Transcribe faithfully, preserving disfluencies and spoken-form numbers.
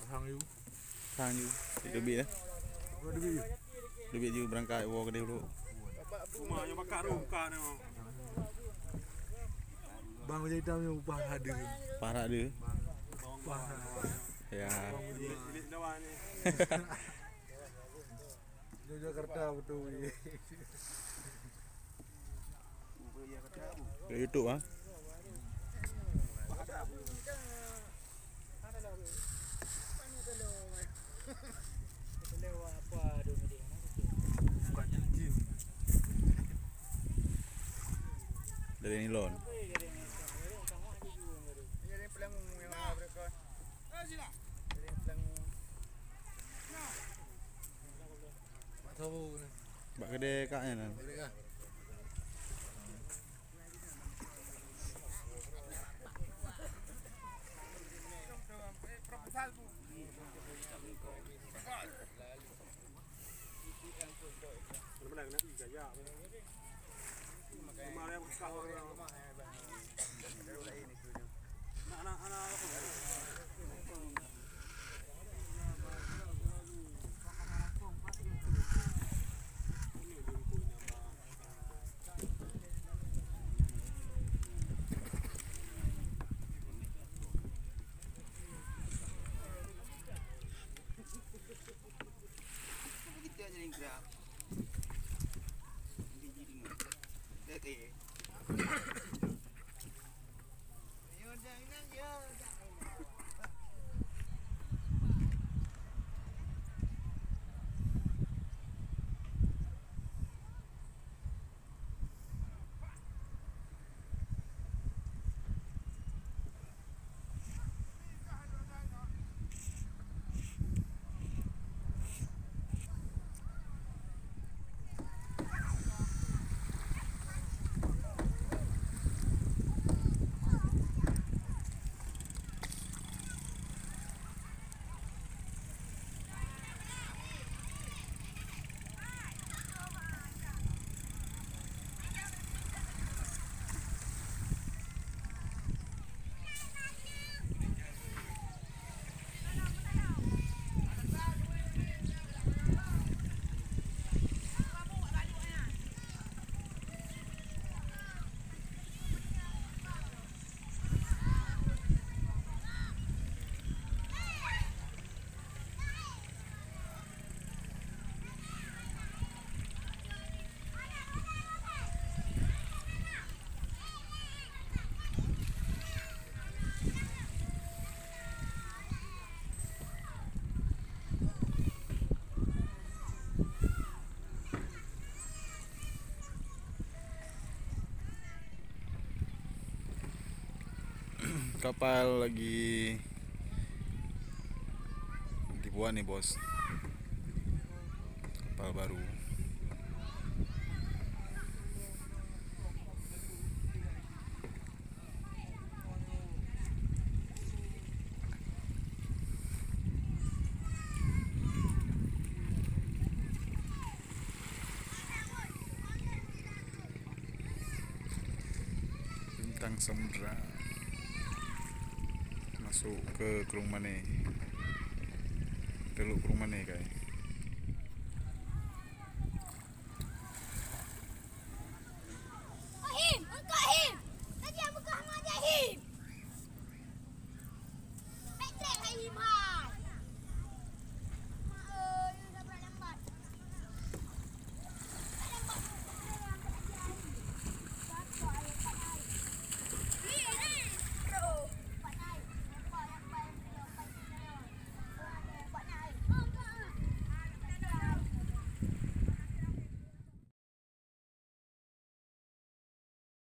Sang yu. Sang yu. Teubiet eh. Teubiet yu. Teubiet yu berangkat wo keudeh dulu. Cuma nyang bakar tu bukan tu. Bang Raja Hitam ni upah ada. Upah ada. Upah ada. Ya. Bilik, bilik dawan ni. Di Jakarta betul. Di YouTube ah. Dari nilon. Bak keudè kak nyan. Kapal lagi dibuat ni, Bos. Kapal baru. Bintang Samudra. Masuk ke Krueng Mane. Teluk Krueng Mane, guys.